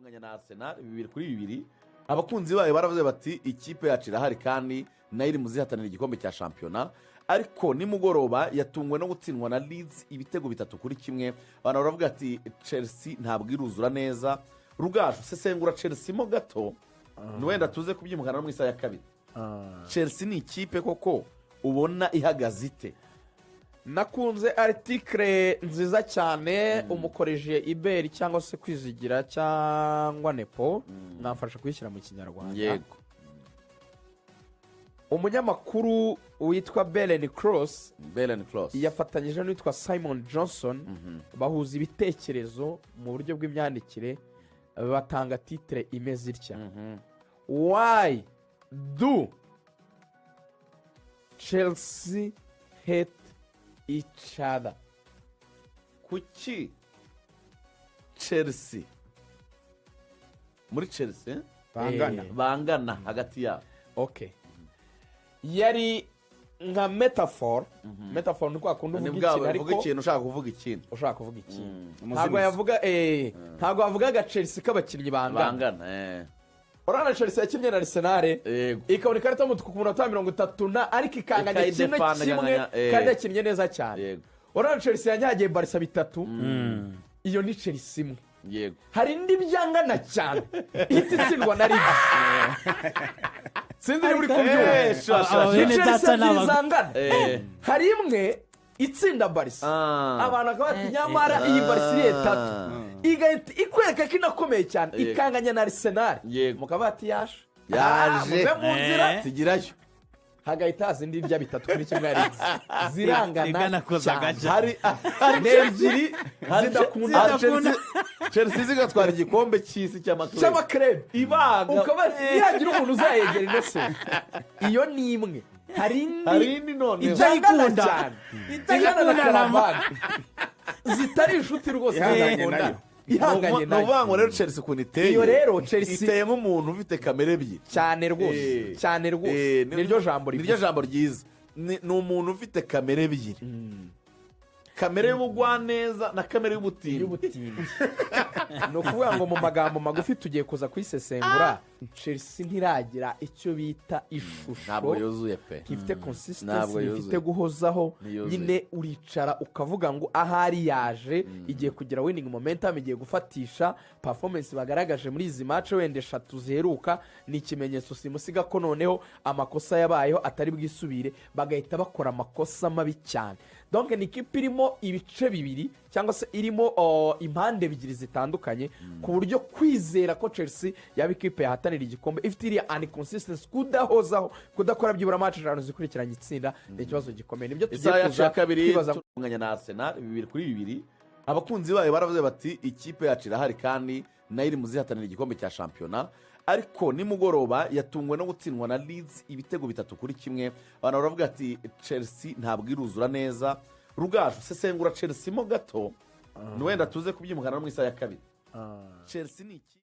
Kunganya na Arsenal 2-2, abakunzi bayo baravuze bati: "Ikipe yacu irahari kandi nayo iri mu zihatanira igikombe cya shampiyona." Ariko nimugoroba yatunguwe no gutsindwa na Leeds ibitego 3-1. Abantu baravuga ati: "Chelsea ntabwo iruzura neza." Rugaju, sesengura Chelsea mo gato, ni wenda tuze kubyimukana no mu isaha ya kabiri. Chelsea ni ikipe koko ubona ihagaze ite? Nakunze article nziza cyane umukoreje iberi cyangwa se Kwizigira cyangwa Nepo, mwamfasha kuyishyira mu Kinyarwanda. Yego. Umunyamakuru witwa Beren Cross Beren Cross yafatanyije n'uwitwa Simon Johnson, bahuza ibitekerezo mu buryo bw'imyandikire, batanga titre imeze itya: "Why do Chelsea hate each other?" Kuki Chelsea, muri Chelsea bangana. Bangana hagati yabo. Ok, yari nka metaphor. Metaphor ni kwa kundi Ni uvuga bwa ikintu uvuga ariko ikintu ushaka kuvuga ikindi. Ushaka kuvuga ikintu. Ntabwo Umuzimizi. yavuga, ntabwo yavugaga Chelsea ko abakinnyi bangana. Bangana. Urabona Chelsea yakinnye na Arsenal, ikabona ikarita y'umutuku ku munota wa 30 na, ariko ikanganya kimwe Ikayidefanda, kimwe, ikanganya. kandi yakinnye neza cyane. Urabona Chelsea yanyagiye Barça bitatu, iyo ni Chelsea imwe. Hari indi byangana cyane ihita itsindwa na Leeds. Sinzi niba uri kubyumva. Sure, sure, Aba sure. Ni bene Chelsea data ni ebyiri zangana. Hari imwe itsinda Barça, abantu bakaba bati: "Nyamara iyi Barça iri etatu," igahita ikwereka ko inakomeye cyane, ikanganya na Arsenal, mukaba bati: "Yaje." Yaje. Ah, muve mu nzira. Tugirayo. Hagahita haza indi ndya 3-1 ya Leeds. Zirangana Iganakoza cyane. agace. Hari Ni ebyiri zidakunda. Hari Chelsea zigatwara igikombe cy'isi cy'ama club. Cy'ama club. Ibaga. Ukaba nihagira umuntu uzayegera ino se, iyo ni imwe. Hari Hari indi indi noneho ibyangana Itayikunda. cyane ingana na Itayikunda nama. Qarabag, zitari inshuti rwose, Ihanganye zidakundana. nayo. Ihanganye Ni nayo. ukuvuga ngo rero Chelsea ukuntu iteye, Iyo rero Chelsea iteye nk'umuntu ufite kamere ebyiri. Cyane rwose. Cyane rwose. Niryo jambo Niryo rigufi. jambo ryiza. Ni umuntu ufite kamere ebyiri, kamere y'ubugwaneza na kamere y'ubutindi. Y'ubutindi. Ni ukuvuga ngo mu magambo magufi tugiye kuza kuyisesengura, Chelsea ntiragira icyo bita ishusho. Ntabwo yuzuye pe. Ntifite consistency. Ntabwo Ntifite yuzuye. guhozaho. Ntiyuzuye. Nyine uricara ukavuga ngo ahari yaje, igiye kugira winning momentum, igiye gufatisha performance bagaragaje muri izi match wenda eshatu ziheruka, ni ikimenyetso simusiga ko noneho amakosa yabayeho atari bwisubire, bagahita bakora amakosa mabi cyane. Donc ni ikipe irimo ibice bibiri cyangwa se irimo impande ebyiri zitandukanye, ku buryo kwizera ko Chelsea yaba ikipe yahatanira igikombe ifite iriya inconsistency, kudahozaho, kudakora byibura match 5 zikurikiranye itsinda, ni ikibazo gikomeye. Nibyo tugiye Isaha yacu kuza ya kabiri kwibaza. tunganya na Arsenal 2-2, abakunzi bayo baravuze bati: "Ikipe yacu irahari kandi nayo iri mu zihatanira igikombe cya shampiyona." Ariko nimugoroba yatunguwe no gutsindwa na Leeds ibitego 3-1. Abantu baravuga ati: "Chelsea ntabwo iruzura neza." Rugaju, sesengura Chelsea mo gato, ni wenda tuze kubyimukana no mu isaha ya kabiri. Chelsea ni iki?